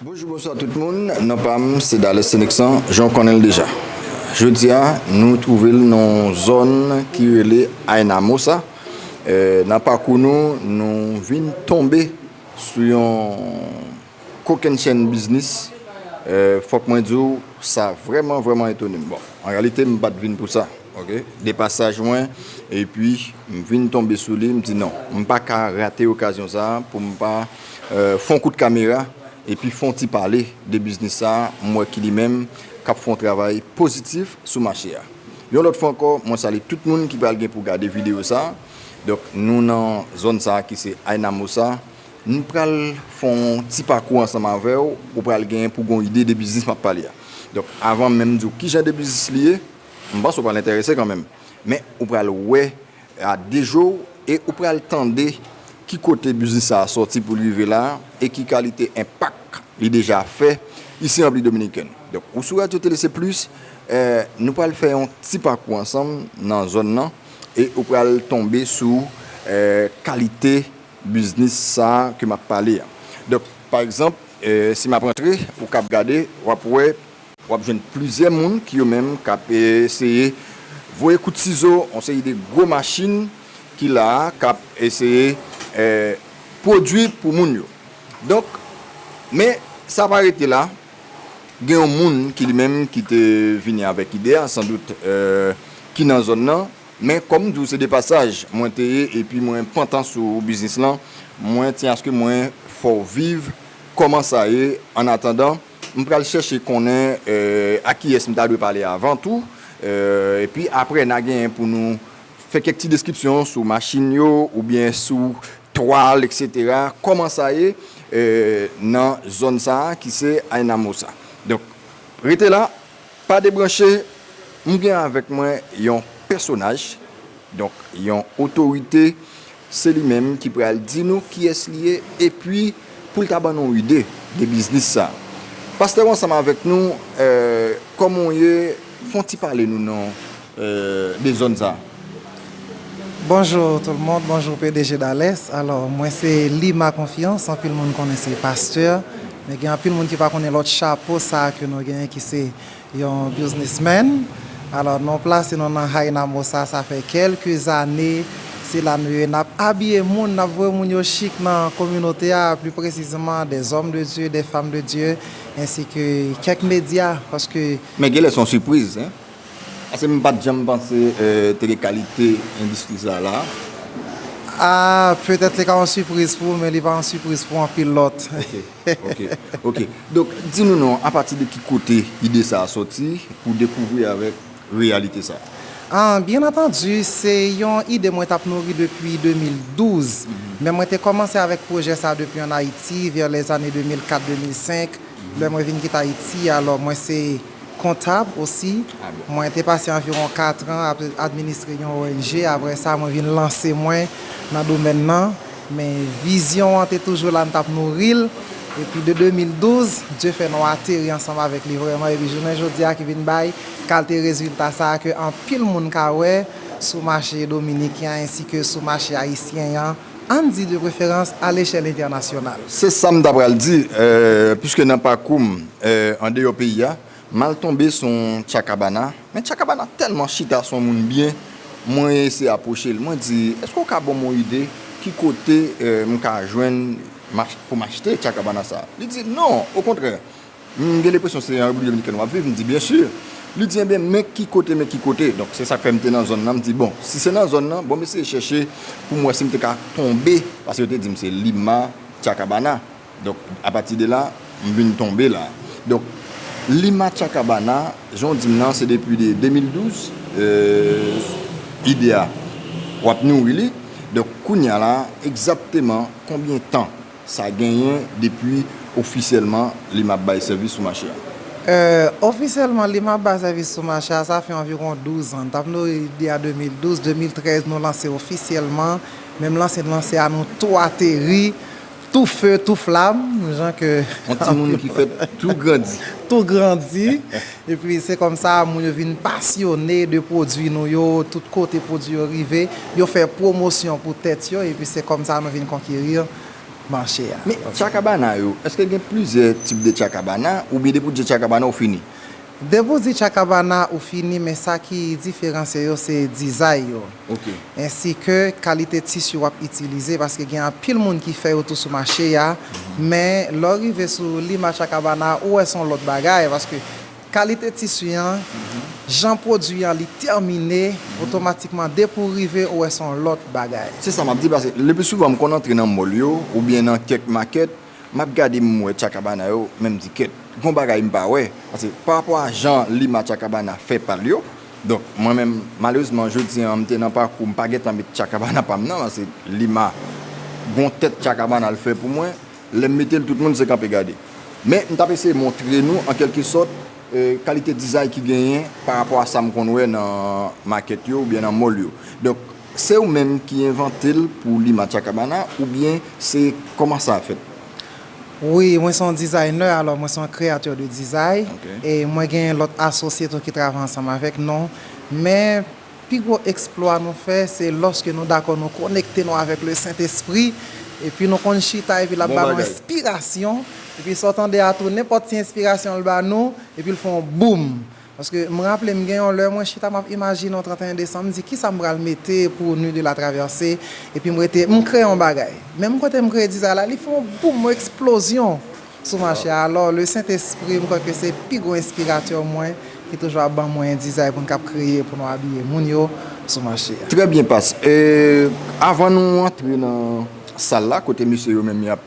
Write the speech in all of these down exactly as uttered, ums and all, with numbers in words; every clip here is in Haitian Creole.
Bonjou, bonswa tout moun. Non pa m, se Dales Seneksan, jan w konnen l deja. Jodi a, nou twouve l nan yon zòn ki rele Aynamosa. Eh, nan pakou nou, nou vin tonbe sou yon kokennchenn biznis. Eh, fòk mwen di w, sa vrèman, vrèman etone m. Bon, an reyalite, m pa t vin pou sa. Ok? Depasaj mwen, epi m vin tonbe sou li, m di non, m pa ka rate okazyon sa a pou m pa, eh, fè yon kout kamera, epi fè yon ti pale de biznis sa a, m wè ki li menm k ap fè yon travay pozitif sou mache a. Yon lòt fwa ankò, mwen salye tout moun ki pral gen pou gade videyo sa a. Donk, nou nan zòn sa a ki se Aynamosa. Nou pral fè yon ti pakou ansanm avè w, ou pral gen pou gen yon ide de biznis m ap pale a. Donk, avan menm di w ki jan de biznis li ye, m panse w pral enterese kanmenm. Men, ou pral wè a de je w e ou pral tande ki kote biznis sa a sòti pou l rive la e ki kalite enpak li deja fè isi an Repiblik Dominikèn. Donk, ou sou Radyo Tele Se Plis, eh, nou pral fè yon ti pakou ansanm nan zòn nan e ou pral tonbe sou, eh, kalite biznis sa a ke m ap pale a. Donk, pa egzanp, eh, si m ap rantre, ou k ap gade, w ap wè, w ap jwenn plizyè moun ki yo menm k ap eseye voye kout sizo, yon seri de gwo machin ki la a, k ap eseye, eh, pwodui pou moun yo. Donk, men sa pa rete la, gen yon moun ki li menm ki te vini avèk ide a, sandout, eh, ki nan zòn nan, men kòm m di w se de pasaj mwen te ye, epi mwen pantan sou biznis lan, mwen tyen aske mwen fè w viv kòman sa ye. Annatandan, m pral chèche konnen, eh, a kiyès m ta dwe pale avan tou, eh, epi apre n a genyen pou nou fè kèk ti deskripsyon sou machin yo oubyen sou twal, etsetera. Kòman sa ye, eh, nan zòn sa a ki se Aynamosa. Donk, rete la, pa debranche, m gen avèk mwen yon pèsonaj, donk, yon otorite, se li menm ki pral di nou kiyès li ye, epi pou l ta ban nou yon ide de biznis sa. Pastè, w ansanm avèk nou, eh, kòman w ye? Fè yon ti pale nou non, eh, de zòn sa. Bonjou tout le monde, bonjou P D G Dales. Alò, mwen se Lima Confiance, anpil moun konnen se pastè, men gen anpil moun ki pa konnen lòt chapo sa ke nou genyen ki se yon businessman. Alò, nou plase nou nan Aynamosa, sa fè kèlke zane, se la nou ye. N ap abiye moun, n ap voye moun yo chik nan kominote a, pli presizeman des hommes de Dieu, des femmes de Dieu, ensi ke kèk medya, paske. Men genlè se yon sipriz, en? Paske m pa t janm panse, eh, te gen kalite endistri sa la. Ah, petèt li ka yon sipriz pou ou, men li pa yon sipriz pou anpil lòt. Ok, ok, ok. Donk, di nou non, apati de ki kote ide sa a sòti pou dekouvri avèk reyalite sa a? Ah, byen antandi, se yon ide mwen t ap nouri depi de mil douz. Men mwen te kòmanse avèk pwojè sa a depi ann Ayiti, vè lèzane de mil kat, de mil senk. Lè mwen vin kite Ayiti, alò mwen se kontab osi. Mwen te pase anviwon katran ap administre yon O N G. Apre sa, mwen vin lanse mwen nan domèn nan. Men vizyon an te toujou la, m t ap nouri l. Epi de de mil douz, Dye fè nou ateri ansanm avèk li vrèman. Epi jounen jodi a ki vin bay kalite rezilta sa a ke anpil moun ka wè sou mache dominiken an ensi ke sou mache ayisyen an, ann di de preferans a lechèl entènasyonal. Se sa m ta pral di, eh, piske nan pakou m, eh, andeyò peyi a, m al tonbe sou yon Chakabana. Men Chakabana tèlman chita sou yon moun byen, mwen eseye apwoche l. Mwen di, èske w ka ban m yon ide ki kote, eh, m ka jwenn mach- pou m achte Chakabana sa a? Li di, non, okontrè. M gen lenpresyon se an Repiblik Dominikèn w ap viv, m di, byen si. Li di, enben, men ki kote, men ki kote. Donk, se sa k fè m te nan zòn nan, m di, bon, si se nan zòn nan, bon, m eseye chèche pou m wè si m te ka tonbe, paske yo te di m se Lima Chakabana. Donk, apati de la, m vin tonbe la. Donk, Lima Chakabana, jan w di m nan, se depi de de mil douz, eh, ide a, w ap nouri li. Donk, kounye a la, egzakteman konbyen tan sa genyen depi ofisyèlman Lima ap bay sèvis sou mache a? Eh, ofisyèlman, Lima ap bay sèvis sou mache a, sa fè anviwon douz an. N t ap nouri ide a de mil douz, de mil trèz, nou lanse ofisyèlman. Men m lanse, lanse a, nou tou ateri, tou fe, tou flam, jan ke. Yon timoun ki fèt tou grandi. Tou grandi. Epi se kòmsa, moun yo vin pasyone de pwodui nou yo, tout kote pwodui yo rive, yo fè pwomosyon pou tèt yo, epi se kòmsa nou vin konkeri mache a. Men chakabana yo, èske gen plizyè tip de chakabana oubyen depi w di chakabana ou fini? Depi w di chakabana ou fini, men sa ki diferansye yo se dizay yo. Ok. Ensi ke kalite tisi w ap itilize, paske gen anpil moun ki fè yo tou sou mache a, men lè w rive sou Lima Chakabana, ou wè se yon lòt bagay, paske kalite tisi an, jan pwodui an li tèmine, otomatikman depi w rive, ou wè se yon lòt bagay. Se sa m ap di, paske le pli souvan m konn antre nan mòl yo, oubyen nan kèk makèt, m ap gade m wè chakabana yo, men m di kèt, gon bagay m pa wè. Paske pa rapò a jan Lima Chakabana fè pa l yo, donk mwen menm, malerezman, jodi an, m te nan pakou, m pa gentan met chakabana pa m nan, paske Lima gon tèt chakabana l fè pou mwen, lè m mete l, tout moun se kanpe gade. Men, m t ap eseye montre nou, an kèlkesòt, e, kalite dizay ki genyen pa rapò a sa m konn wè nan makèt yo oubyen nan mòl yo. Donk, se ou menm ki envante l pou Lima Chakabana oubyen se kòman sa fèt? Wi, mwen se yon dizayner, alò mwen se yon kreyatè de dizay. Ok. E mwen gen lòt asosye tou ki travay ansanm avèk nou. Men pi gwo eksplwa nou fè, se lòske nou dakò nou konekte nou avèk le Sentespri, epi nou konn chita epi l ap Bon ba nou bagay. Enspirasyon, epi sa w tande a tou, nenpòt ti enspirasyon l ba nou, epi l fè yon boum. Paske m raple m gen yon lè mwen chita m ap imajine yon trant et un desanm, m di kisa m pral mete pou Nuit de la Traversée, epi m rete, m kreye yon bagay. Menm kote m kreye dizay la, li fè yon boum, yon eksplozyon sou mache a. Alò, le Sentespri, m kwè ke se pi gwo enspiratè mwen, ki toujou ap ban mwen dizay pou n k ap kreye, pou nou abiye moun yo sou mache a. Trè byen, Pas. E, avan nou antre nan sal la, kote mesye yo menm y ap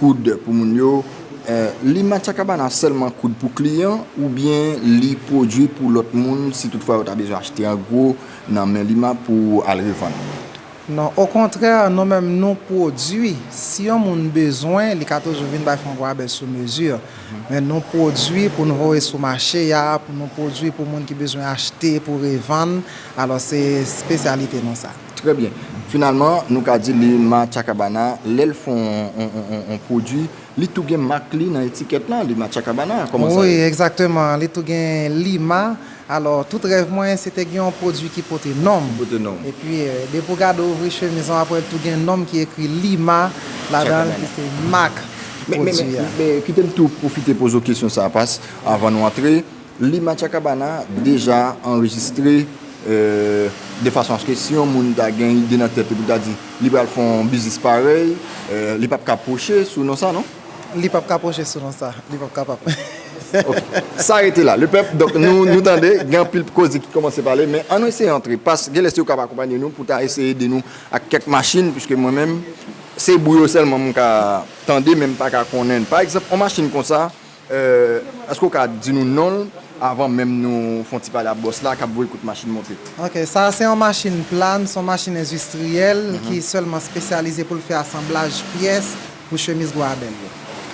koud pou moun yo, e, Lima Chakabana sèlman koud pou kliyan oubyen li pwodui pou lòt moun si toutfwa yo ta bezwen achte an gwo nan men Lima pou al revann? Non, okontrè, nou menm nou pwodui. Si yon moun bezwen, li ka toujou vin bay fè yon rabè sou mezi. Men nou pwodui pou nou voye sou mache a, pou nou pwodui pou moun ki bezwen achte, pou revann. Alò, se espesyalite nou sa. Trè byen. Finalman, nou ka di Lima Chakabana, lè l fè yon, yon, yon, yon, yon pwodui, li tou gen mak li nan etikèt la, Lima Chakabana, kòman sa Wi, ye? Egzakteman. Li tou gen Lima. Alò, tout rèv mwen, se te gen yon pwodui ki pote non m. Pote non m. Epi, e, depi w gade ouvri chemiz lan, w ap wè l tou gen non m ki ekri Lima ladan l, Chakabana. Ki se mak Men, men, pwodui men, a. men kite m tou pwofite poze w kesyon sa a, Pas, avan nou antre. Lima Chakabana deja anrejistre, e, de fason aske si yon moun ta gen ide nan tèt li pou ta di li pral fè yon biznis parèy, e, li p ap ka pwoche sou non sa, non? Li p ap ka pwoche sou non sa. Li p ap kapab. Ok. Sa rete la. Lepèp, donk, nou, nou tande, gen anpil koze ki kòmanse pale, men ann eseye antre. Pas, gen lè se ou k ap akonpanye nou pou ta eseye ede nou ak kèk machin, piske mwen menm, se bri yo sèlman m ka tande, men m pa ka konnen. Pa egzanp, yon machin konsa, e, èske w ka di nou non l avan menm nou fè yon ti pale ak bòs la k ap voye kout machin monte? Ok, sa se yon machin plàn, se yon machin endistriyèl ki sèlman espesyalize pou l fè asanblaj pyès pou chemiz gwadèl yo.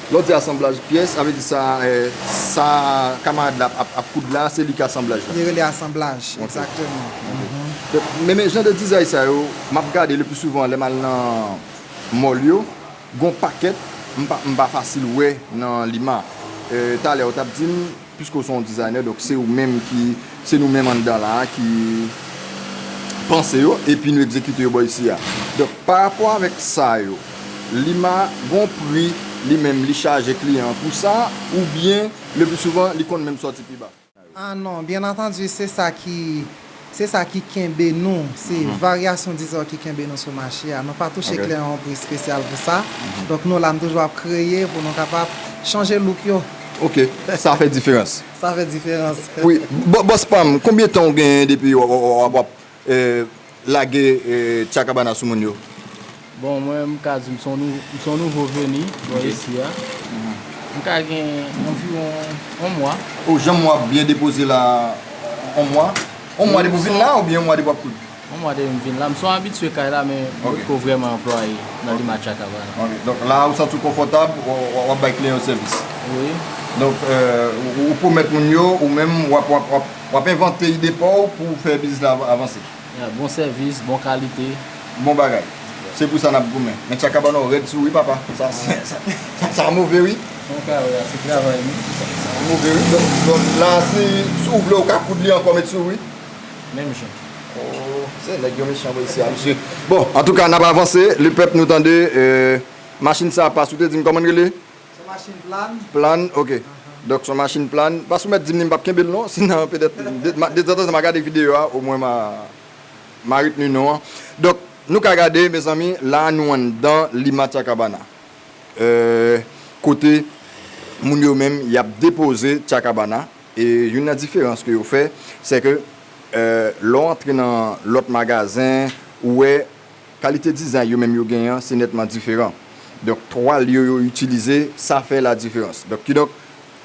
Lè w di asanblaj pyès, sa vle di sa, e, sa kamarad la ap, ap koud la, se li ki asanblaj la. Li rele asanblaj, egzakteman. Donk, men, men jan de dizay sa yo, m ap gade le pli souvan lè m al nan mòl yo, gon pakèt, m pa, m pa fasil wè nan Lima. E, talè ou t ap di m, piske w se yon dizayner, donk se ou menm ki, se nou menm anndan la a ki panse yo, epi nou egzekite yo bò isi a. Donk, pa rapò avèk sa yo, Lima gon pri li menm li chaje kliyan an pou sa, oubyen le pli souvan li konn menm sòti pi ba? Ah non, byen antandi, se sa ki, se sa ki kenbe nou, se varyasyon dizay ki kenbe nou sou mache a. Nou pa touche Ok. Kliyan an yon pri espesyal pou sa. Donk nou la, nou toujou ap kreye pou nou kapab chanje look yo. Ok, sa fè diferans. Sa fè diferans. Wi, bò- bòs pa m, konbyen tan w genyen depi w w- w- w ap, e, lage, e, Chakabana sou moun yo? Bon, mwen, m ka di m se yon nou- m se yon nouvo veni bò isi a. M ka gen anviwon yon mwa. O, jan m wè w ap byen depoze la, yon mwa? Yon mwa depi w vin la oubyen yon mwa depi w ap koud? Yon mwa depi m vin la. M se yon abitye kay la, men m potko vrèman anplwaye nan Lima Chakabana. Ok, donk la, ou santi w konfòtab, w w- w ap bay kliyan yo sèvis? Wi. Donk, e, ou, ou pwomèt moun yo, ou menm, w ap, w ap, w ap, w ap envante ide pa w pou fè biznis la av- avanse? Ya, bon sèvis, bon kalite. Bon bagay. Se pou sa n ap goumen. Men Chakabana w rèd sou wi, papa. Sa, sa, sa, sa, sa move, wi. Bon travay, se travay nou. Sa move, wi. Donk, donk la, si, si w vle, w ka koud li ankò, met sou, wi. Menm jan. Oh, se nèg yo mechan, wi, isi a, mesye. Bon, antouka, n ap avanse. Lepèp, nou tande, e, Machin sa a, pas, ou te di m kòman l rele? Se yon machin plàn. Plàn, ok. Donk, se yon machin plàn. Pas, ou mèt di m li, m p ap kenbe l non, sinon, petèt, de, ma- detanzantan, m a gade videyo a, omwen m a, m a retni non an. Donk, nou ka gade, mezanmi, la a nou anndan Lima Chacabana. Euh, kote moun yo menm, y ap depoze Chacabana. E youn nan diferans ke yo fè, se ke, euh, lè w antre nan lòt magazen, ou wè kalite dizay yo menm yo genyen an, se nètman diferan. Donk, twal yo, yo itilize, sa fè la diferans. Donk, kidonk,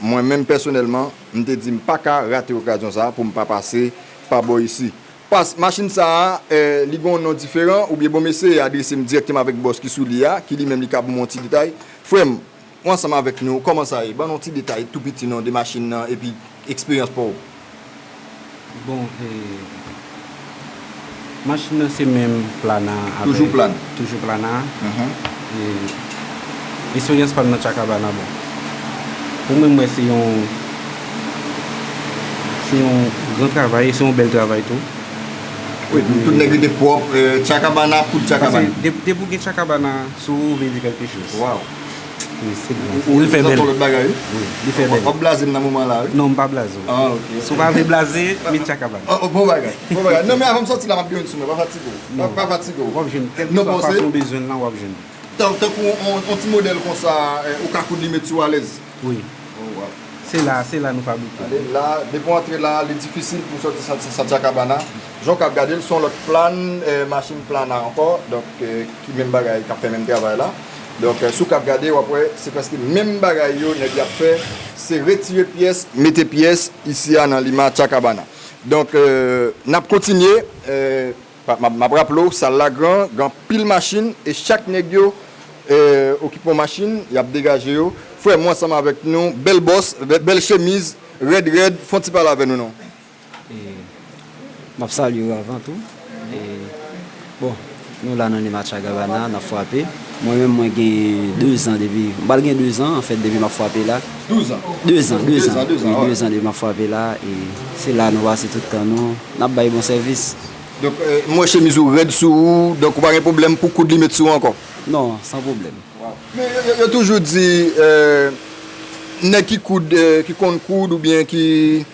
mwen menm pèsonèlman, m te di m pa ka rate okazyon sa a pou m pa pase pa bò isi. Pas, machin sa a, eh, li gen yon non diferan, oubyen bon, m eseye adrese m dirèkteman avèk bòs ki sou li a, ki li menm li ka ban m yon ti detay. Frè m, ou ansanm avèk nou, kòman sa ye? Ban nou yon ti detay tou piti non de machin nan, epi eksperyans pa w. Bon, eh, machin nan se menm Plana avèk. Toujou Plana. Toujou Plana. Mhm. E eksperyans pa m nan Chacabana, bon. Pou mwen, m wè se yon, se yon gran travay, se yon bèl travay tou. Wi, tout nèg rete pwòp, eh, Chacabana, koud Chacabana. Paske de- depi w gen Chacabana sou ou, vle di kèlke choz. Waw. Wi, se bon. Ou, ou li fè bèl. Ou lòt bagay, wi. Wi, li fè bèl. W ap blaze m nan moman la, wi. Non, m pa blaze w. Ah, ok. Si w pa vle blaze, met Chacabana. Oh, oh, bon bagay, bon bagay. Non, men avan m sòti la, m ap gen youn sou mwen, pa fatige w. Pa, pa fatige w. W ap jwenn, kèlkeswa fason w bezwen l lan, w ap jwenn. Tan- tankou on, on ti modèl konsa, eh, ou ka koud li met sou alèz. Wi. Oh, wow. Se la, se la nou fabrike. Gade, la, depi w antre la, li difisil pou w sòti Sa- Sa- Chacabana. Jan w ka ap gade l, se yon lòt Plana, eh, machin Plana ankò, donk, eh, ki menm bagay, k ap fè menm travay la. Donk, eh, si w ka ap gade, w ap wè, se prèske menm bagay yo, nèg y ap fè, se retire pyès, mete pyès, isi a nan Lima Chacabana. Donk, eh, n ap kontinye, eh, Pa- m ap- m ap raple w, sal la gran, gen anpil machin, e chak nèg yo, eh, okipe yon machin, y ap degaje yo. Frè m, ou ansanm avèk nou, bèl bòs, bè- bèl chemiz, rèd rèd, fè yon ti pale avè nou non. E, m ap salye w avan tou. E, bon, nou la nan Lima Chacabana, n ap frape. Mwen menm, mwen gen de zan depi, m pral gen de zan, anfèt, depi m ap frape la. Douz an? De zan, de zan. De zan, de zan, wi, de zan depi m ap frape la, e se la nou pase tout tan nou, n ap bay bon sèvis. Donk, eh, m wè chemiz ou rèd sou ou, donk ou pa gen pwoblèm pou koud li met sou ou ankò? Non, san pwoblèm. Wow. Men yo, yo, yo toujou di, eh, nèg ki koud, eh, ki konn koud oubyen ki,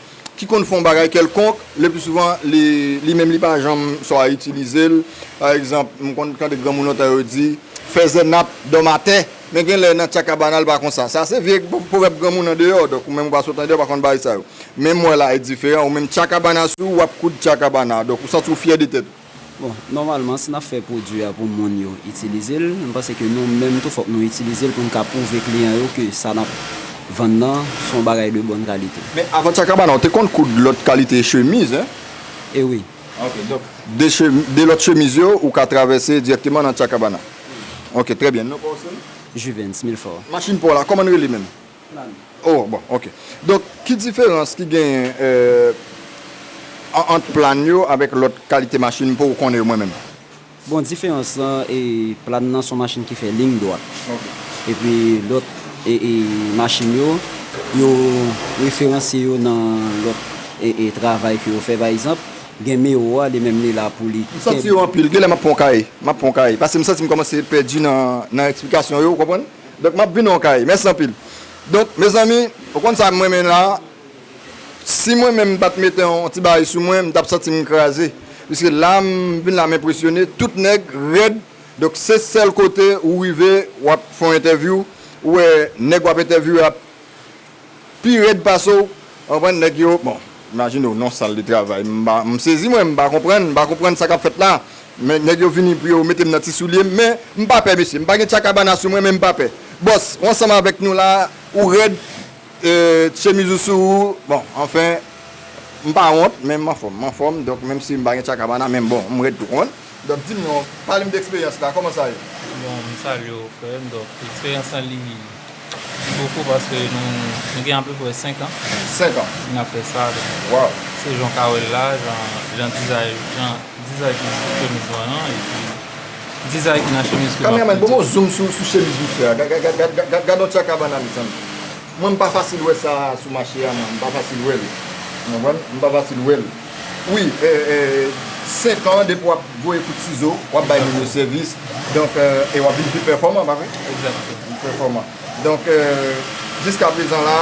ki konn fè yon bagay kèlkonk, le pli souvan, li, li menm li pa janm swa itilize l. Pa egzanp, m konn tande granmoun lontan yo di, fèzè n ap dòmi atè. Men gen lè nan Chacabana, l pa konsa. Sa se vye pwovèb granmoun andeyò, donk ou menm ou pa sot andeyò, ou pa konn bagay sa yo. Men m wè la, e diferan. Ou menm Chacabana sou ou, w ap koud Chacabana. Donk, ou santi w fyè de tèt ou. Bon, nòmalman, si n ap fè pwodui a pou moun yo itilize l, m panse ke nou menm tou, fòk nou itilize l pou n ka pwouve kliyan yo ke sa n ap vann nan se yon bagay de bòn kalite. Men avan Chacabana, ou te konn koud lòt kalite chemiz, en? E wi. Ok, donk, de, che- de lòt chemiz yo, ou ka travèse dirèkteman nan Chacabana. Ok, trè byen. Non pa w se? Juvens, Milfò. Machin pa w la, kòman l rele menm? Oh, bon, ok. Donk, ki diferans ki genyen, eh, an- ant Plana yo avèk lòt kalite machin pou w konnen yo mwen menm? Bon, diferans lan, e, Plana nan se yon machin ki fè liy dwat. Ok. Epi lòt, e, e, machin yo, yo referanse yo nan lòt, e, e, travay ke yo fè. Pa egzanp, gen Mero a, li menm li la pou li. M santi yo anpil. Genlè m ap pran yon kaye. M ap pran yon kaye. Paske m santi m kòmanse pèdi nan, nan eksplikasyon yo, ou konprann? Donk, m ap vin yon kaye. Mèsi anpil. Donk, mezanmi, ou konn sa m renmen la? Si mwen menm m pa t mete yon ti bagay sou mwen, m t ap santi m kraze. Piske la, m vin la, m enpresyone, tout nèg rèd. Donk, se sèl kote ou rive, w ap fè yon entèvyou, ou wè nèg w ap entèvyou a pi rèd pase w, w konprann, nèg yo, bon, imajine w nan sal de travay. M pa- m sezi mwen, m pa konprann, m pa konprann sa k ap fèt la. Men nèg yo vini pou yo mete m nan ti soulye m, men m pa pè, mesye. M pa gen Chacabana sou mwen, men m pa pè. Bòs, ou ansanm avèk nou la, ou rèd, eh, chemiz ou sou ou. Bon, anfen, m pa wont, men m anfòm. M anfòm, donk menm si m pa gen Chacabana, men bon, m rèd tou, konprann? Donk, di m non, pale m de eksperyans la, kòman sa ye? Bon, m salye w, frè m. Donk, eksperyans lan, li, li bokou paske nou, nou gen apeprè senk an. Senk an? N ap fè sa. Donk, waw, se jan w ka wè l la, jan, jan dizay, jan dizay ki sou chemiz mwen an, epi dizay ki nan chemiz ke m ap pote. Kameraman, ban m yon zoom sou, sou chemiz misye a. Gad, gad, gad, gad, gad, gad yon Chacabana, mezanmi. Mwen, m pa fasil wè sa sou mache a, mwen. M pa fasil wè l. Ou konprann? M pa fasil wè l. Wi, eh, eh, senk an depi w ap voye kout sizo, w ap bay moun yo sèvis. Donk, euh, e w ap vin pi pèfòman, pa vre? Egzakteman. Pi pèfòman. Donk, euh, jiska prezan la,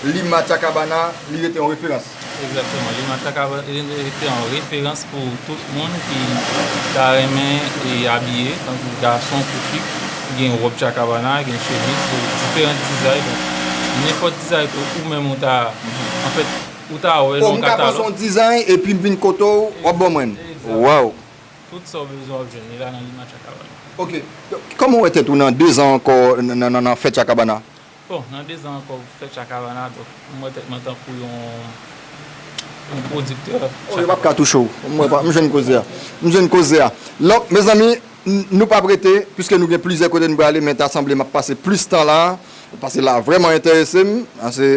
Lima Chakabana, li rete yon referans. Egzakteman. Lima Chakabana rete yon referans pou tout moun ki ta renmen e abiye, tankou gason kou fi, gen wòb Chakabana, gen chemiz, gen diferan dizay. Donk, nenpòt dizay ke ou menm ou ta, anfèt, ou ta wè nan yon katalòg. Ou ka panse yon dizay, epi m vin kote w, w ap ban mwen. Egzakteman. Waw. Tout sa w bezwen w ap jwenn li la nan Lima Chakabana. Ok. Kòman w wè tèt ou nan dezan ankò nan, nan, nan, nan fèt Chakabana? Bon, nan dezan ankò fèt Chakabana, donk, m wè tèt mwen tankou yon, yon pwodiktè. Oh, yo p ap ka touche w. M wè pa, m jwenn koze a. M jwenn koze a. Donk, mezanmi, n-, nou p ap rete, piske nou gen plizyè kote n prale, men ta sanble m ap pase plis tan la. Paske la vrèman enterese m. Paske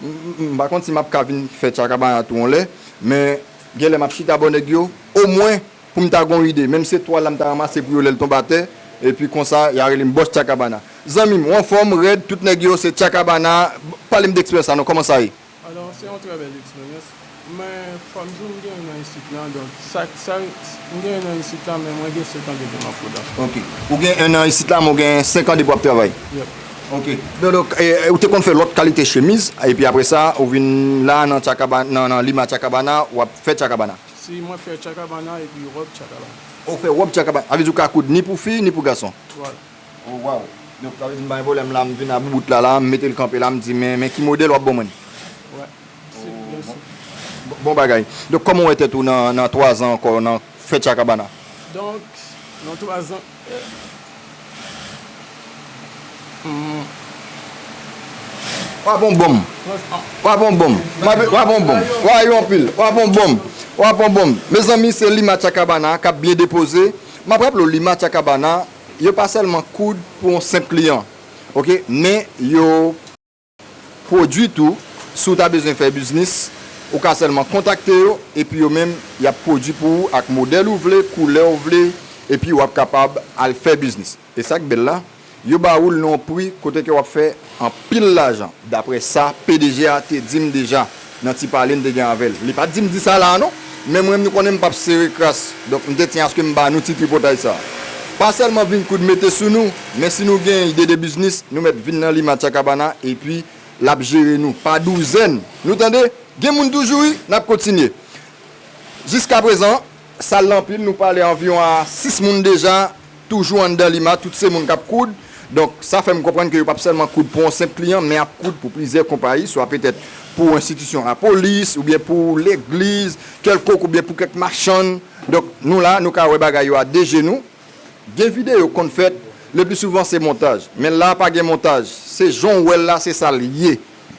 m, m, m pa konn si m ap ka vin fè Chakabana tou yon lè, men genlè m ap chita bò nèg yo, omwen pou m ta gon ide. Menm se twal la m ta ranmase pou yo lè l tonbe atè, epi konsa, y a rele m bòs Chakabana. Zanmi m, ou anfòm, rèd, tout nèg yo, se Chakabana. Pale m de eksperyans la, non, kòman sa ye? Alò, se yon trè bèl eksperyans. Men, fò m di w, m gen yon an isit la, donk, sa, sa, m gen yon an isit la, men mwen gen senk an depi m ap pwodui. Ok. Ou gen en an isit la, men w gen senk an depi w ap travay? Yep. Ok. Donk, donk, e, e, ou te konn fè lòt kalite chemiz, epi apre sa, ou vin la nan Chakabana, nan, nan Lima Chakabana, w ap fè Chakabana? Si mwen fè Chakabana epi wòb Chakabana. Ou fè wòb Chakabana. Sa vle di ou ka koud ni pou fi, ni pou gason? Vwala. Oh, waw. Donk, sa vle di m pa gen pwoblèm la, m vin a boubout la, la, m mete l kanpe la, m di, men, men ki modèl w ap ban mwen? Wè. Si, oh, byen bon, si. Bon, bon bagay. Donk, kòman w wè tèt ou nan, nan twa zan ankò, nan fèt Chakabana? Donk, nan twa zan, hmm. W ap yon bonm. W ap yon bonm. W ap, w ap yon bonm. W a yo anpil. W ap yon bonm. W ap yon bonm. Mezanmi, se Lima Chakabana k ap byen depoze. M ap raple w, Lima Chakabana, yo pa sèlman koud pou yon senp kliyan. Ok? Men yo pwodui tou, si w ta bezwen fè biznis, ou ka sèlman kontakte yo, epi yo menm, y ap pwodui pou ou ak modèl ou vle, koulè ou vle, epi w ap kapab al fè biznis. E sa k bèl la, yo ba ou l nan yon pri kote ke w ap fè anpil lajan, daprè sa P D G a te di m deja nan ti pale n te gen avè l. Li pa t di m di sa la a non, men mwen menm nou konnen m p ap sere kras, donk m te tyen aske m ba nou ti tripotay sa a. Pa sèlman vin koud mete sou nou, men si nou gen ide de biznis, nou mèt vin nan Lima Chakabana, epi l ap jere nou pa douzèn. Nou tande? Gen moun toujou wi, n ap kontinye. Jiskaprezan, sal la anpil, nou pale anviwon a sis moun deja, toujou anndan Lima, tout se moun k ap koud. Donk, sa fè m konprann ke yo p ap sèlman koud pou yon senp kliyan, men ap koud pou plizyè konpayi, swa petèt pou enstitisyon lapolis, oubyen pou legliz, kèlkonk, oubyen pou kèk machann. Donk, nou la, nou ka wè bagay yo a de je nou. Gen videyo konn fèt, le pli souvan se montaj. Men la pa gen montaj. Se jan w wè l la, se sa l ye.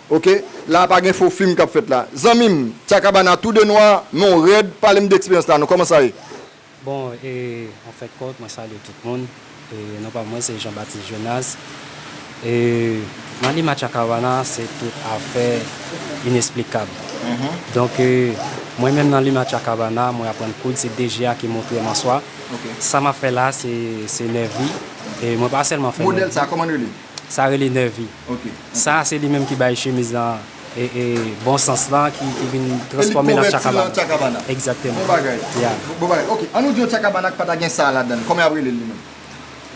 Ok? La pa gen fo fim k ap fèt la. Zanmi m, Chakabana tou de nwa, men w rèd, pale m de eksperyans la non, kòman sa ye? Bon, e, an fen de kont, mwen salye tout moun. E, non pa mwen, se Jean Baptiste Jonas. E, nan Lima Chakabana, se tout afè inesplikab. Mhm. Donk, e, mwen menm nan Lima Chakabana, mwen aprann koud, se D G a ki montre m answa. Ok. Sa m ap fè la, se, se nèvi. E mwen pa sèlman fè nèvi. Modèl sa, kòman l rele? Sa rele nèvi. Ok. Sa, se li menm ki bay chemiz lan, e, e, bon sans lan, ki, ki vin transfòme l an Chakabana. E li konvèti l an Chakabana. Egzakteman. Bon bagay. Ya. Bon, bon bagay. Ok, an nou di yon Chakabana ki pa ta gen sa ladan l. Kòman y ap rele l li menm?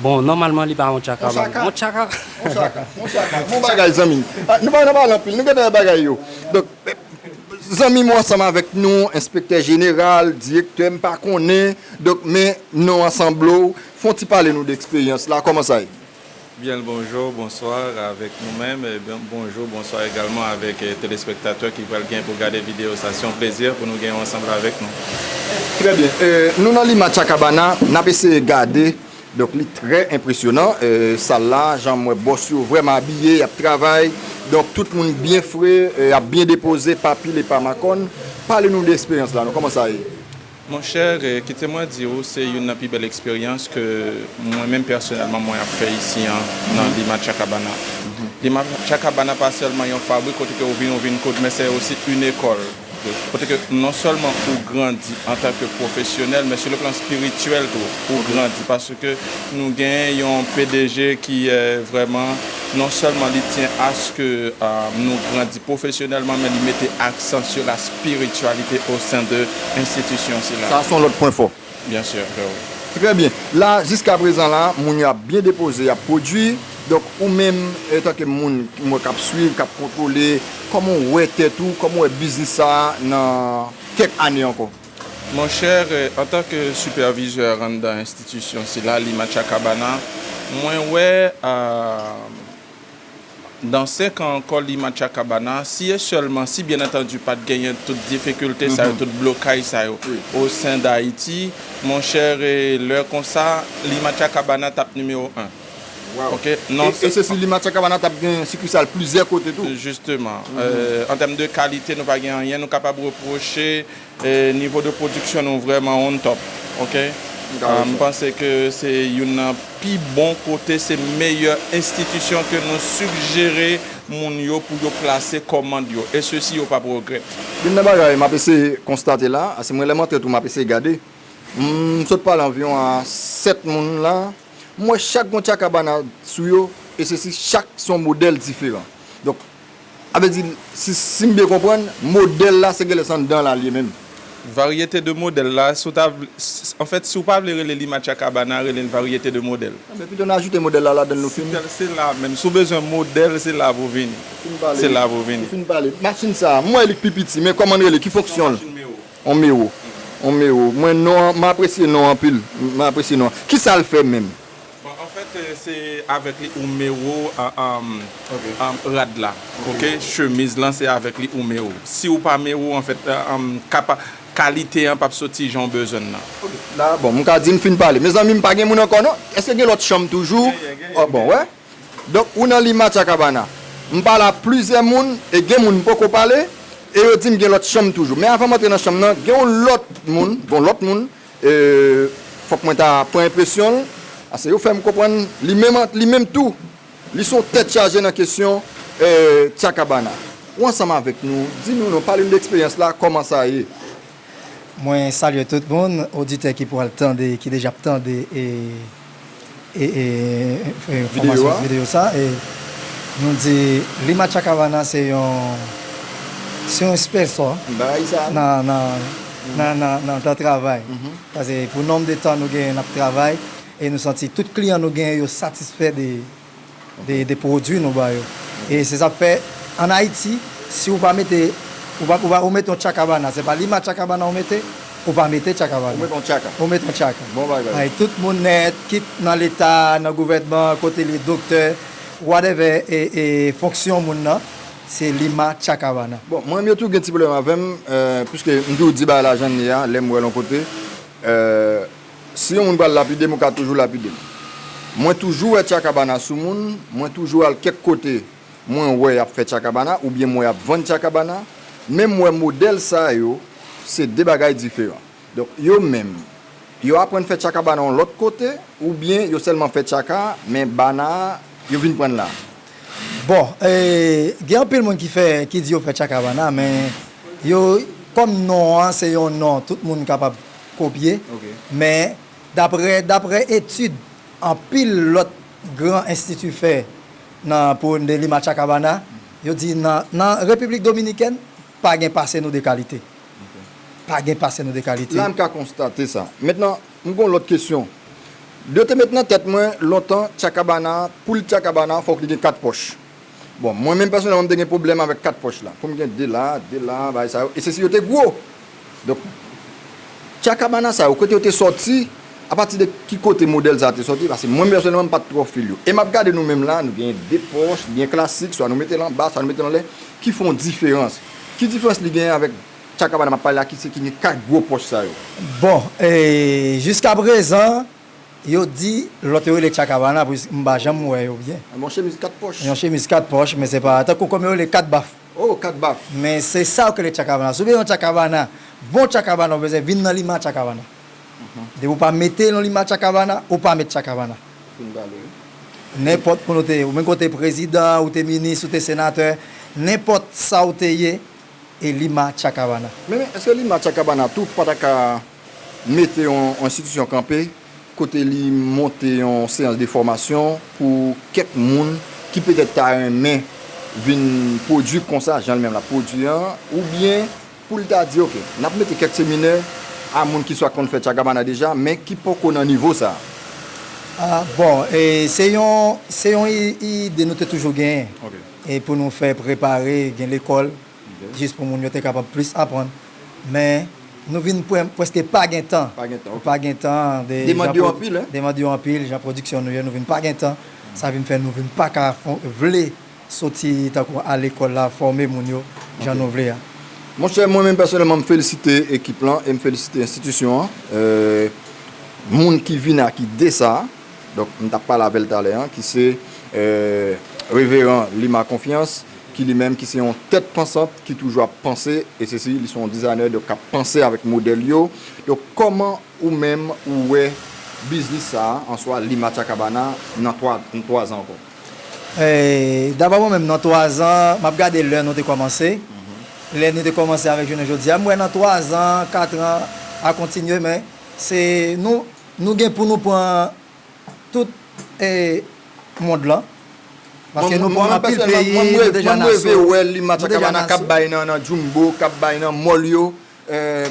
Bon, nòmalman, li pa yon Chakabana. Yon Chaka? Yon Chaka. Yon Chaka. Yon Chaka. Bon bagay, zanmi m. Ah, nou pa nan pale anpil. Nou gen bagay yo. Donk, eh, zanmi m ansanm avèk nou, enspektè jeneral, direktè, m pa konnen. Donk, men non an sanble w. Fè yon ti pale nou de eksperyans la. Kòman sa ye? Byen l bonjou, bonswa avèk nou menm, e byen, bonjou, bonswa egalman avèk, e, telespektatè ki pral gen pou gade videyo sa. Se yon plezi pou nou gen w ansanm avèk nou. Trè byen. E, nou nan Lima Chakabana, n ap eseye gade. Donk, li trè enpresyonan. E, sal la, jan m wè bòs yo vrèman abiye, y ap travay. Donk, tout moun byen fre, e, y ap byen depoze, pa pile, pa makòn. Pale nou de eksperyans la, non, kòman sa ye? Monchè, e, kite mwen di w, se youn nan pi bèl eksperyans ke mwen menm pèsonèlman mwen ap fè isi an, nan Lima Chakabana. Lima Chakabana pa sèlman yon fabrik kote ke ou vin, ou vin koud, men se osi yon ekòl. Kote ke non sèlman ou grandi antanke pwofesyonèl, men sou le plan espirityèl tou, ou grandi paske nou gen yon P D G ki, e, vrèman Non sèlman li tyen aske nou grandi pwofesyonèlman, men li mete aksan sou la spirityalite o sen de enstitisyon sila. Sa se yon lòt pwen fò. Bien sûr, freo. Trè byen. La, jiska prezan la, moun yo ap byen depoze, y ap pwodui. Donk, ou menm, antanke moun m wè k ap swiv, k ap kontwole, kòman w wè tèt ou, kòman w wè biznis sa a nan kèk ane ankò? Monchè, antanke sipèvizè anndan enstitisyon sila, Lima Chakabana, mwen wè dan senk an ankò Lima Chakabana, si e sèlman, si byen antandi pa t genyen tout difikilte sa yo, tout blokaj sa yo o sen d Ayiti, monchè, lè konsa, Lima Chakabana t ap nimewo en. Wow. E se si Lima Chakabana t ap gen sikisal plizyè kote tou. Jisteman. An tèm de kalite, nou pa gen anyen nou kapab repwoche. Nivo de pwodiksyon nou vrèman on top. Ok. M panse ke se youn nan pi bon kote, se meyè enstitisyon ke nou sigjere moun yo pou yo plase kòmand yo. E sesi yo p ap regrèt. Youn nan bagay m ap eseye konstate la, se mwen lè m antre tou m ap eseye gade. M sot pale anviwon a sèt moun la. M wè chak gon Chakabana sou yo, e sesi chak se yon modèl diferan. Donk, a vle di, si, si m byen konprann, modèl la se genlè se anndan la l ye menm. Varyete de modèl la, si w ta vle, anfèt, si w pa vle rele Lima Chakabana, rele l varyete de modèl. Enben, pito n ajoute modèl la ladan l, nou fini. Se la menm. Si w bezwen modèl, se la pou w vini. Se la pou w vini. Ou fin pale. Machin sa a, m wè li k pi piti, men kòman l rele? Ki fonksyon l? On mewo. On mewo. Mwen non an, m apresye non an anpil. M apresye non an. Kisa l fè menm? Bon, anfèt, se avèk li ou mewo rad la. Ok? Chemiz lan, se avèk li ou mewo. Si w pa mewo, anfèt, kapa, kalite an p ap soti jan w bezwen l nan. La, bon, m ka di m fin pale. Mezanmi, m pa gen moun ankò non. Èske gen lòt chanm toujou? Bon, wè. Donk, ou nan Lima Chakabana. M pale a plizyè moun, e gen moun m poko pale, e yo di m gen lòt chanm toujou. Men avan m antre nan chanm nan, gen yon lòt moun, gen yon lòt moun, e, fòk mwen ta pran enpresyon l, paske yo fè m konprann li menm, li menm tou, li se yon tèt chaje nan kesyon, e, Chakabana. Ou ansanm avèk nou, di nou non, pale n de eksperyans la, kòman sa ye? Mwen salye tout moun, oditè ki pral tande, ki deja ap tande e, e, e, e, enfòmasyon videyo sa. E nou di Lima Chakabana se yon, se yon espesò nan, nan, nan, nan, nan tan travay. Paske pou nonb de tan nou genyen n ap travay e nou santi tout kliyan nou genyen yo satisfè de de, de pwodui nou ba yo. E se sa k fè, ann Ayiti, si ou pa mete, ou pa, ou pa, ou mete yon Chakabana, se pa Lima Chakabana ou mete, ou pa mete Chakabana. Ou mete yon Chaka. Ou mete yon Chaka. Bon bagay. Ay, tout moun nèt, kit nan Leta, nan gouvènman, kote li, doktè, whatever, e, e fonksyon moun nan, se Lima Chakabana. Bon, mwen menm yo tou gen ti pwoblèm avè m, euh, piske m toujou di bagay la jan l ye a, lè m wè l yon kote. Euh, Si yon moun pral lapide m, ou ka toujou lapide m. Mwen toujou wè Chakabana sou moun, mwen toujou al kèk kote, mwen wè y ap fè Chakabana, oubyen m wè y ap vann Chakabana, men m wè modèl sa yo, se de bagay diferan. Donk, yo menm, yo aprann fè Chakabana yon lòt kote, oubyen yo sèlman fè Chaka, men Bana a, yo vin pran l la. Bon, e, gen anpil moun ki fè, ki di yo fè Chakabana, men yo, kòm non an se yon non tout moun kapab kopye, men daprè, daprè etid anpil lòt gran enstiti fè nan, pou de Lima Chakabana, yo di nan, nan Repiblik Dominikèn, pa gen pase nou de kalite. Pa gen pase nou de kalite. La m ka konstate sa. Mentnan, m gen yon lòt kesyon. Yo te met nan tèt mwen lontan Chakabana, pou l Chakabana, fòk li gen kat pòch. Bon, mwen menm pèsonèlman, m te gen pwoblèm avèk kat pòch la. Pou m gen de la, de la, bagay sa yo. E se si yo te gwo. Donk, Chakabana sa yo, kote yo te sòti, apati de ki kote modèl sa a te sòti, paske mwen menm pèsonèlman, m pa t twò fil yo. E m ap gade nou menm la, nou gen de pòch, byen klasik, swa nou mete l anba, swa nou mete l anlè, ki fè yon diferans. Ki diferans li genyen avèk Chakabana m ap pale la ki se ki gen kat gwo pòch sa yo. Bon, e, jiskaprezan, yo di lòt yo rele Chakabana, pwiske m pa janm wè yo byen. Yon chemiz kat pòch. Yon chemiz kat pòch, men se pa tankou kòm yo rele kat baf. Oh, kat baf. Men se sa yo rele Chakabana. Si w bezwen yon Chakabana, bon Chakabana, ou bezwen vin nan Lima Chakabana. Depi w pa mete yon Lima Chakabana, ou pa met Chakabana. Nenpòt moun ou te ye, ou menm ke w te prezidan, ou te minis, ou te senatè, nenpòt sa w te ye, e Lima Chakabana. Men, men, èske Lima Chakabana tou pa ta ka mete yon, yon enstitisyon kanpe kote li monte yon seyans de fòmasyon pou kèk moun ki petèt ta renmen vin pwodui konsa, jan li menm l ap pwodui an, oubyen pou l ta di, oke, n ap mete kèk seminè a moun ki swa konn fè Chakabana deja, men ki poko nan nivo sa a? Ah, bon, e, se yon, se yon i- ide nou te toujou genyen. E pou nou fè prepare, gen lekòl, jis pou moun yo te kapab plis aprann. Men, nou vin pre- prèske pa gen tan. Pa gen tan, ok. Pa gen tan. De, Demande yo anpil, hein? Demande yo anpil, jan pwodiksyon nou ye, nou vin pa gen tan. Sa vin fè nou vin pa ka fon- vle soti tankou al lekòl la, fòme moun yo, jan nou vle a. Monchè, mwen menm pèsonèlman, m felisite ekip lan e m felisite enstitisyon an. Euh, moun ki vin ak ide sa a, donk, m t ap pale avè l talè an, ki se euh, Reveran Lima Confiance, ki li menm ki se yon tèt pansant ki toujou ap panse, e se si li se yon dizayner, donk k ap panse avèk modèl yo. Donk, kòman ou menm ou wè biznis sa a, an swa Lima Chakabana, nan twa, nan twa zan ankò? E, dabò mwen menm, nan twa zan, m ap gade lè nou te kòmanse. Lè nou te kòmanse avèk jounen jodi a, m wè nan twa zan, kat an, a kontinye, men se nou, nou gen pou nou pran tout e, mond lan. Paske nou pran anpil peyi, nou deja nan Souk, nou deja nan Souk. Mwen, mwen, mwen, mwen reve wè Lima Chakabana k ap bay nan, nan Jumbo, k ap bay nan mòl yo, euh,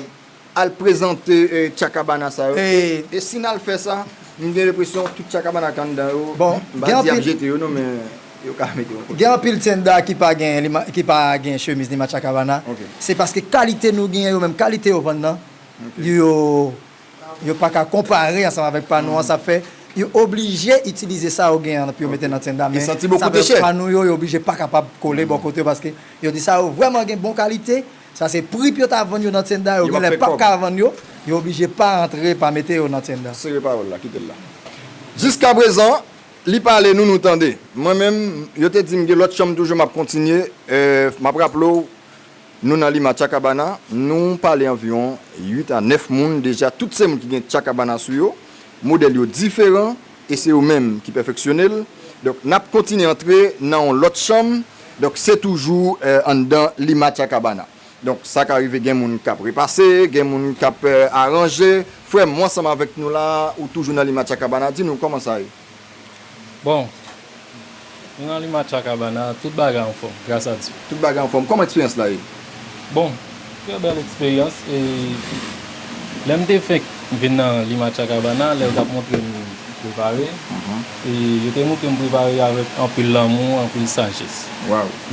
al prezante euh, Chakabana sa yo. E, e si n al fè sa, m gen lenpresyon tout Chakabana k anndan yo, m pa di y ap jete yo non, men yo ka mete yo kote. Gen anpil tenda ki pa gen, Lima- ki pa gen chemiz Lima Chakabana. Se paske kalite nou genyen yo menm, kalite yo vann nan, yo, yo pa ka konpare ansanm avèk pa nou an, sa fè yo oblije itilize sa yo gen an pou yo mete nan tenda, men sa fè pa nou yo, yo oblije pa kapab kole bò kote yo, paske yo di sa yo vrèman gen bon kalite, sa se pri pou yo ta vann yo nan tenda, yo genlè p ap ka vann yo, yo oblije pa antre, pa mete yo nan tenda. Sere pawòl la, kite l la. Jiskaprezan, li pale, nou, nou tande. Mwen menm, yo te di m gen lòt chanm toujou, m ap kontinye. Euh, m ap raple w, nou nan Lima Chakabana, nou pale anviwon uit a nèf moun deja. Tout se moun ki gen Chakabana sou yo. Modèl yo diferan e se yo menm ki pèfeksyone l. Donk, n ap kontinye antre nan yon lòt chanm. Donk, se toujou euh, anndan Lima Chakabana. Donk, sa ka rive gen moun k ap repase, gen moun k ap euh, aranje. Frè m, ou ansanm avèk nou la, ou toujou nan Lima Chakabana. Di nou, kòman sa ye? Bon, nou nan Lima Chakabana, tout bagay anfòm, gras a Dye. Tout bagay anfòm. Kòman eksperyans la ye? Bon, trè bèl eksperyans. E lè m te fenk vin nan Lima Chakabana, lè yo t ap montre m prepare, e yo te montre m prepare avèk anpil lanmou, anpil sajès.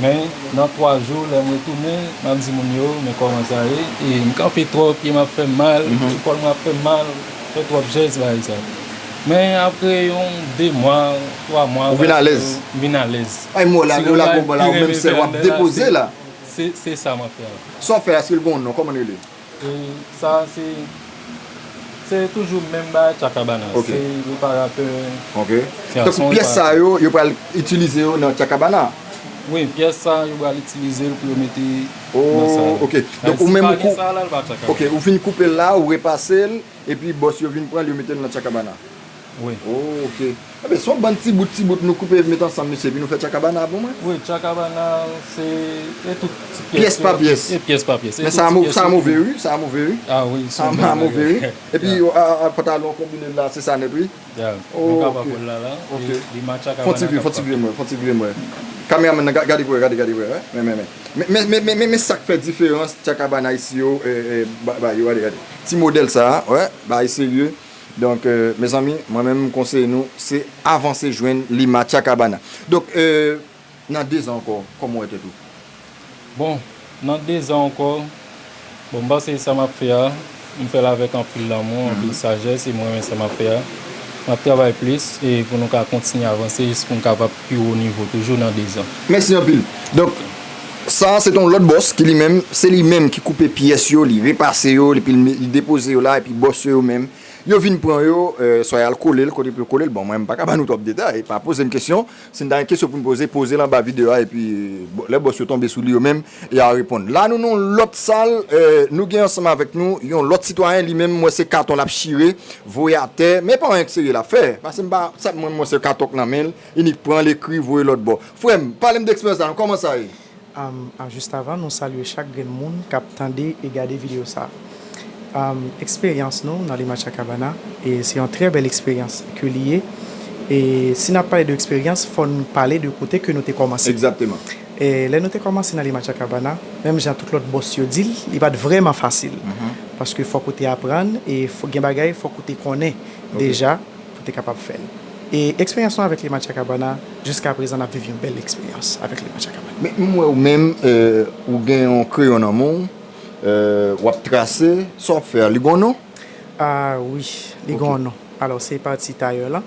Men, nan twa jou, lè m retounen, m ap di moun yo, men kòman sa ye, e m kanpe twòp, pye m ap fè m mal, epòl mwen ap fè m mal, fè twòp jès, bagay sa. Men apre yon de mwa, twa mwa, ou vin alèz. M vin alèz. Ay mo la, yo la gon ban la, ou menm sè w ap depoze la. Se, se sa m ap fè la. Sa w ap fè a, èske l gon yon non? Kòman l rele? E sa, se, se toujou menm bagay Chakabana. Se reparatè. Tankou pyès sa yo, yo pral itilize yo nan Chakabana? Wi, pyès sa, yo pral itilize l pou yo mete nan sa. Oh, ok. Donk, ou menm, ou kou- Ok, ou fin koupe l la, ou repase l, epi bòs yo vin pran l, yo mete l nan Chakabana. Wi. Oh, ok. Enben, se yon bann ti bout, ti bout nou koupe, met ansanm, mesye, epi nou fè Chakabana pou mwen? Wi, Chakabana, se, se tout ti pyès. Pyès pa pyès? E pyès pa pyès. Men sa move, wi, sa move, wi. Ah wi, sa move, wi. Epi, a, a, pantalon konbine la, se sa nèt, wi. Ya, nou kapab wè l la, la. Ok. Fon ti vire, fon ti vire mwen, fon ti vire mwen. Kameramann nan, gade pou wè, gade, gade pou wè, wi. Men, men, men. Men, men, men, men, men sa k fè diferans Chakabana isi yo, e, e, ba, ba yo, gade, gade. Ti modèl sa a, wè, bagay serye. Donk, euh, mezanmi, mwen menm, m konseye nou, se avanse jwenn Lima Chakabana. Donk, euh, nan de zan ankò, kòman w wè tèt ou? Bon, nan de zan ankò, bon, m panse sa m ap fè a, m fè l avèk anpil lanmou, anpil sajès, e mwen renmen sa m ap fè a. M ap travay plis, e pou nou ka kontinye avanse, jis pou n kapab pi wo nivo, toujou nan de zan. Mèsi anpil. Donk, sa a, se t on lòt bòs ki li menm, se li menm ki koupe pyès yo, li repase yo, epi li, li depoze yo la, epi bòs yo, yo menm, yo vin pran yo, euh, swa y al kole l, kote pou yo kole l. Bon, mwen, m pa ka ba nou twòp detay, pa poze m kesyon. Si n ta gen kesyon pou n poze, poze l anba videyo a, epi, bon, lè bòs yo tonbe sou li yo menm, y a reponn. La, nou nan yon lòt sal, euh, nou gen ansanm avèk nou yon lòt sitwayen, li menm, m wè se katon l ap chire, voye atè, men pa anyen k serye l ap fè. Paske m pa, sa, mwen, m wè se katon k nan men l, inik pran l, ekri, voye lòt bò. Frè m, pale m de eksperyans la, non, kòman sa ye? Am, a, jis avan, nou salye chak grenn moun k ap tande e gade videyo sa a. Am, eksperyans nou nan Lima Chakabana, e se yon trè bèl eksperyans ke li ye. E si n ap pale de eksperyans, fò n pale de kote ke nou te kòmanse. Egzakteman. E lè nou te kòmanse nan Lima Chakabana, menm jan tout lòt bòs yo di l, li pa t vrèman fasil. Paske fòk ou te aprann, e fò, gen bagay fòk ou te konnen deja pou te kapab fè l. E eksperyans nou avèk Lima Chakabana, jiska prezan n ap viv yon bèl eksperyans avèk Lima Chakabana. Men m wè ou menm, e, ou gen yon kreyon nan men w, e, w ap trase, sa w ap fè a, li gon non? Ah wi, li gon non. Alò, se pati tayè lan.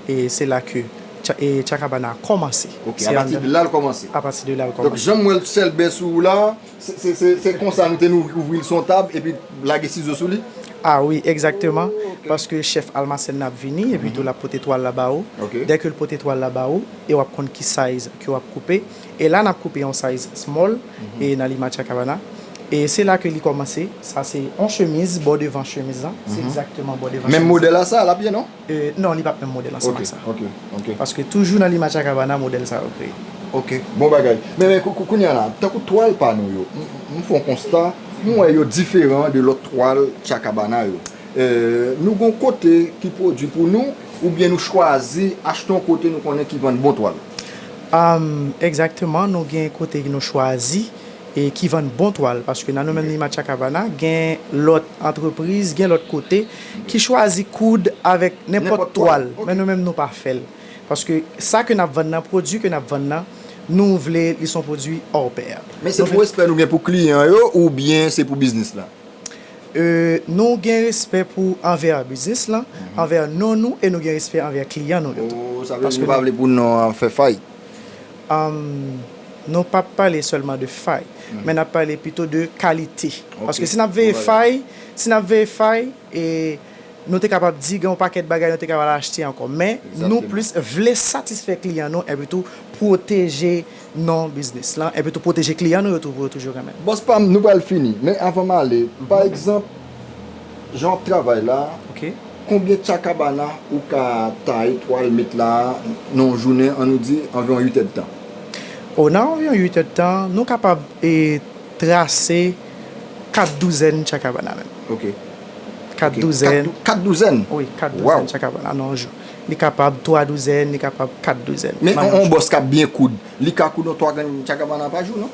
E se la ke Cha- e Chakabana a kòmanse. Ok, apati de la l kòmanse. Apati de la l kòmanse. Donk, jan m wè l sèl bè sou ou la, se, se, se, se konsa nou te nou ouvri l sou yon tab epi lage sizo sou li? Ah wi, egzakteman. Paske chèf almasèn nan ap vini, epi tou l ap pote twal la ba ou. Dèke l pote twal la ba ou, e w ap konn ki size ke w ap koupe. E la n ap koupe yon size small, e nan Lima Chakabana. E se la ke li kòmanse. Sa se yon chemiz, bò devan chemiz lan. Se egzakteman bò devan chemiz lan. Menm modèl la sa, l ap ye, non? E, non, li p ap menm modèl ansanm ak sa. Ok, ok. Paske toujou nan Lima Chakabana, modèl sa yo kreye. Ok, bon bagay. Men, men kou- kou- kounye a la, tankou twal pa nou yo, m- m- m fè yon konsta, m wè yo diferan de lòt twal Chakabana yo. E, nou gon kote ki pwodui pou nou, oubyen nou chwazi achte yon kote nou konnen ki vann bon twal? Am, egzakteman, nou gen kote nou chwazi e ki vann bon twal, paske nan nou menm Lima Chakabana, gen lòt antrepriz, gen lòt kote ki chwazi koud avèk nenpòt twal, men nou menm nou pa fè l. Paske sa ke n ap vann nan, pwodui ke n ap vann nan, nou vle li se yon pwodui hors pair. Men se pou respè nou gen pou kliyan yo oubyen se pou biznis la? E, nou gen respè pou anvè biznis lan, anvè non nou, e nou gen respè anvè kliyan nou yo tou. Oh, sa vle di nou pa vle pou non an fè fay? Am, nou p ap pale sèlman de fay, men n ap pale pito de kalite. Paske si n ap veye fay, si n ap veye fay, e nou te kapab di gen yon pakèt bagay nou te kapab al achte ankò. Men nou plis vle satisfè kliyan nou, epi tou pwoteje non biznis lan, epi tou pwoteje kliyan nou yo tou pou yo toujou renmen. Bòs pa m, nou pral fini. Men avan m ale, pa egzanp, jan w ap travay la, konbyen Chakabana ou ka taye twal met la nan yon jounen, an nou di, anviwon uit èdtan? O, nan anviwon uit èdtan, nou kapab, e, trase kat douzèn Chakabana menm. Ok. Kat douzèn. Kat douzèn? Wi, kat douzèn Chakabana nan yon jou. Li kapab twa douzèn, li kapab kat douzèn. Men yon bòs k ap byen koud, li ka koud yon twa grenn Chakabana pa jou, non?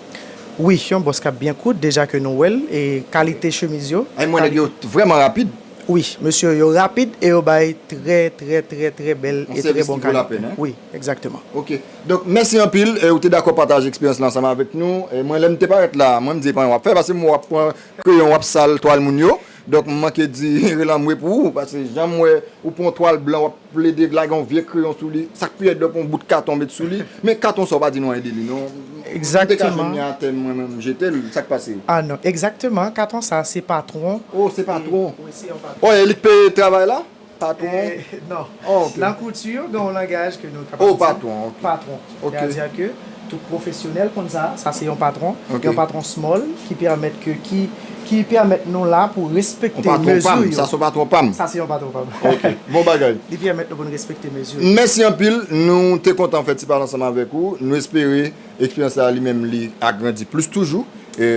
Wi, yon bòs k ap byen koud, deja ke nou wè l, e kalite chemiz yo. Ay, mwen nèg yo vrèman rapid. Wi, mesye yo rapid e yo bay trè, trè, trè, trè bèl e trè bon kalite. Wi, egzakteman. Ok. Donk, mèsi anpil, e ou te dakò pataje eksperyans lan ansanm avèk nou. E mwen, lè m te parèt la, mwen m di, epa w ap fè, paske m wè w ap pran kreyon, w ap sal twal moun yo. Donk, m manke di, relanmwe pou ou, paske jan m wè ou pran yon twal blan, w ap plede lage yon vye kreyon sou li, sa k pi rèd la, w pran yon bout katon met sou li. Men katon sa, w pa di nou anyen de li, non. Egzakteman. M te ka jwenn li atè, mwen menm, m jete l, sa k pase? Ah non, egzakteman, katon sa, se patwon. Oh, se patwon. Wi, se yon patwon. Oh, e li k peye travay la? Patwon? Eh, non. Oh, ok. Nan kouti, gen yon langaj ke nou kapab di patwon, ok. Patwon. Ok. Sètadi ke tout pwofesyonèl konn sa, sa se yon patwon, yon patwon small ki pèmèt ke, ki, ki pèmèt nou la pou respekte mezi yo. Yon patwon pa m, sa se yon patwon pa m. Sa se yon patwon pa m. Ok, bon bagay. Li pèmèt nou pou n respekte mezi yo. Mèsi anpil, nou te kontan fè ti pale ansanm avèk ou. Nou espere eksperyans la li menm li agrandi plis toujou. E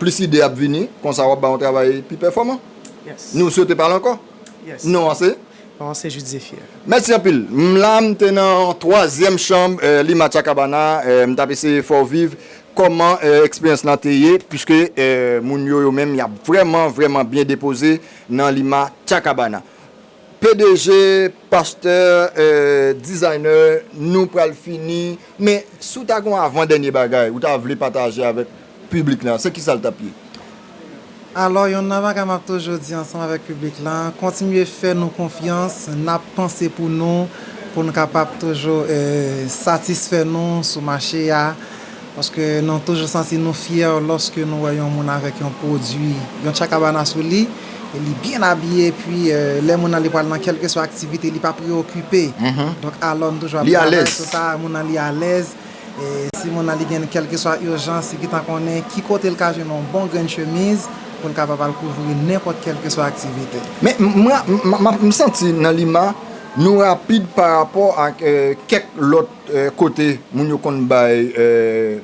plis ide ap vini, konsa w ap bay yon travay pi pèfòman. Yes. Nou swete pale ankò. Yes. Non an se? Non an se Jude Zephyr. Mèsi anpil. M la, m te nan twazyèm chanm, eh, Lima Chakabana, eh, m t ap eseye fè w viv kòman, eh, eksperyans lan te ye, piske, eh, moun yo, yo menm, y ap vrèman, vrèman byen depoze nan Lima Chakabana. P D G, pastè, eh, designer, nou pral fini, men si w ta gen yon avan dènye bagay ou ta vle pataje avèk piblik la, se kisa l t ap ye? Alò, youn nan bagay m ap toujou di ansanm avèk piblik la, kontinye fè nou konfyans, n ap panse pou nou, pou n kapab toujou, eh, satisfè nou sou mache a. Paske nou toujou santi nou fyè lòske nou wè yon moun avèk yon pwodui, yon Chakabana sou li, e li byen abiye, epi, eh, lè moun nan li pral nan kèlkeswa aktivite, li pa preyokipe. Donk, alò, nou toujou ap travay sou sa, moun nan li alèz. E si moun nan li gen kèlkeswa ijans, li gentan konnen ki kote l ka jwenn yon bon grenn chemiz pou l kapab al kouvri nenpòt kèlkeswa aktivite. Men m, m, m, m, m santi nan Lima, nou rapid pa rapò ak, eh, kèk lòt, eh, kote moun yo konn bay, eh,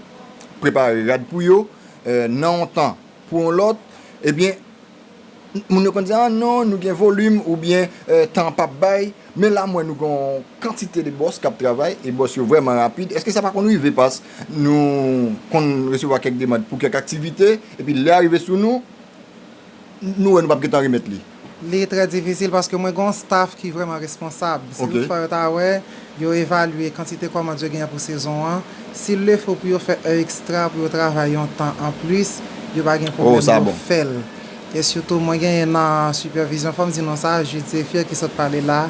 prepare rad pou yo, eh, nan yon tan pou yon lòt. Ebyen, moun yo konn di, "Ah non, nou gen volim," oubyen, eh, "Tan p ap bay." Men la m wè nou gen yon kantite de bòs k ap travay, e bòs yo vrèman rapid. Èske sa pa konn rive pas nou konn resevwa kèk demann pou kèk aktivite, epi lè a rive sou nou, nou wè nou p ap gentan remèt li? Li trè difisil paske mwen gen yon staff ki vrèman responsab. Si toutfwa yo ta wè, yo evalye kantite kòmand yo genyen pou sezon an. Si l le fo pou yo fè è ekstra, pou yo travay yon tan anplis, yo pa gen pwoblèm, yo fè l. E sitou, mwen genyen nan sipèvizyon, fò m di nou sa, Jude Zephyr ki sot pale la,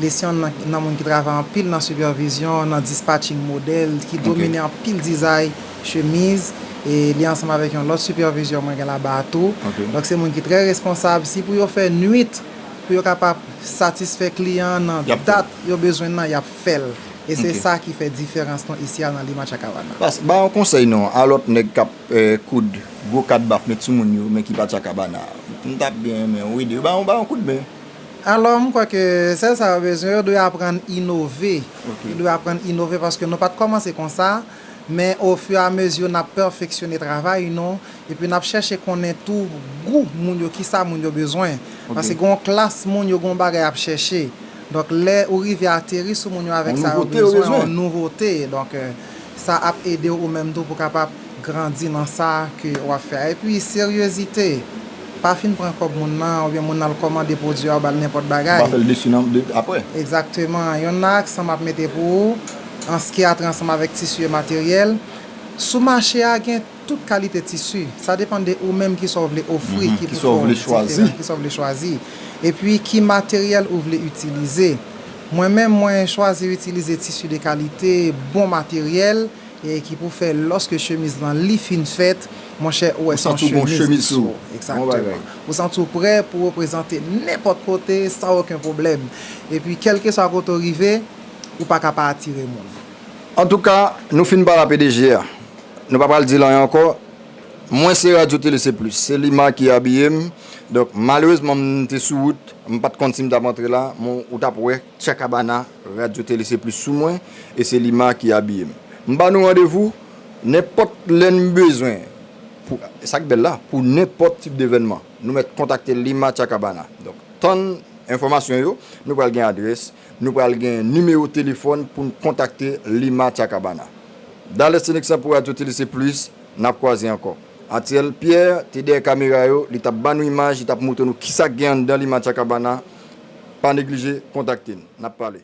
li se youn nan, nan moun ki travay anpil nan sipèvizyon, nan dispatching modèl, ki domine anpil dizay chemiz, e li ansanm avèk yon lòt sipèvizyon mwen gen laba a tou. Donk, se moun ki trè responsab. Si pou yo fè nwit, pou yo kapab satisfè kliyan an nan dat yo bezwen nan, y ap fè l. E se sa ki fè diferans nou isi a nan Lima Chakabana. Pas, ba yon konsèy non, a lòt nèg k ap, eh, koud gwo kat baf met sou moun yo, men ki pa Chakabana. M t ap byen renmen w ede yo, ba yon, ba yon kout men. Alò, m kwè ke sèl sa yo bezwen, yo dwe aprann inove. Yo dwe aprann inove paske nou pa t kòmanse konsa, men ofiramezi n ap pèfeksyone travay nou, epi n ap chèche konnen tou gou moun yo, kisa moun yo bezwen. Paske gen yon klas moun yo, gen yon bagay y ap chèche. Donk, lè ou rive ateri sou moun yo avèk sa yo bezwen, yon nouvote. Donk, eh, sa ap ede w ou menm tou pou kapab grandi nan sa ke w ap fè a. Epi, seryezite. Pa fin pran kòb moun nan, oubyen moun nan al kòmande pwodui a, ou ba l nenpòt bagay. Ou pa fè l desi nan, de, apre. Egzakteman. Youn nan aksan m ap mete pou ou, an s k a trè ansanm avèk tisi e materyèl. Sou mache a, gen tout kalite tisi. Sa depann de ou menm ki sa w vle ofri, ki pou fè w diferan, ki sa w vle chwazi. Epi, ki materyèl ou vle itilize. Mwen menm, mwen chwazi itilize tisi de kalite, bon materyèl, e ki pou fè lòske chemiz lan li fin fèt, monchè, ou wè se yon chemiz sou ou. Egzakteman. Ou santi w prè pou reprezante nenpòt kote san okenn pwoblèm. Epi, kèlkeswa kote w rive, ou pa ka pa atire moun. Antouka, nou fin pale a P D G a. Nou pa pral di l anyen ankò. Mwen se Radyo Tele Se Plis. Se Lima ki abiye m. Donk, malerezman, m te sou wout. M pa t konn si m t ap antre la. Men ou t ap wè Chakabana, Radyo Tele Se Plis sou mwen. E se Lima ki abiye m. M ba nou randevou nenpòt lè n bezwen. Pou, sa k bèl la, pou nenpòt tip de evènman. Nou mèt kontakte Lima Chakabana. Donk, tann enfòmasyon yo, nou pral gen adrès, nou pral gen nimewo telefòn pou n kontakte Lima Chakabana. Dales Seneksan pou Radyo Tele Se Plis, n ap kwaze ankò. Atyèl Pierre te dèyè kamera yo, li t ap ba nou imaj, li t ap montre nou kisa k gen anndan Lima Chakabana. Pa neglije kontakte n. N ap pale.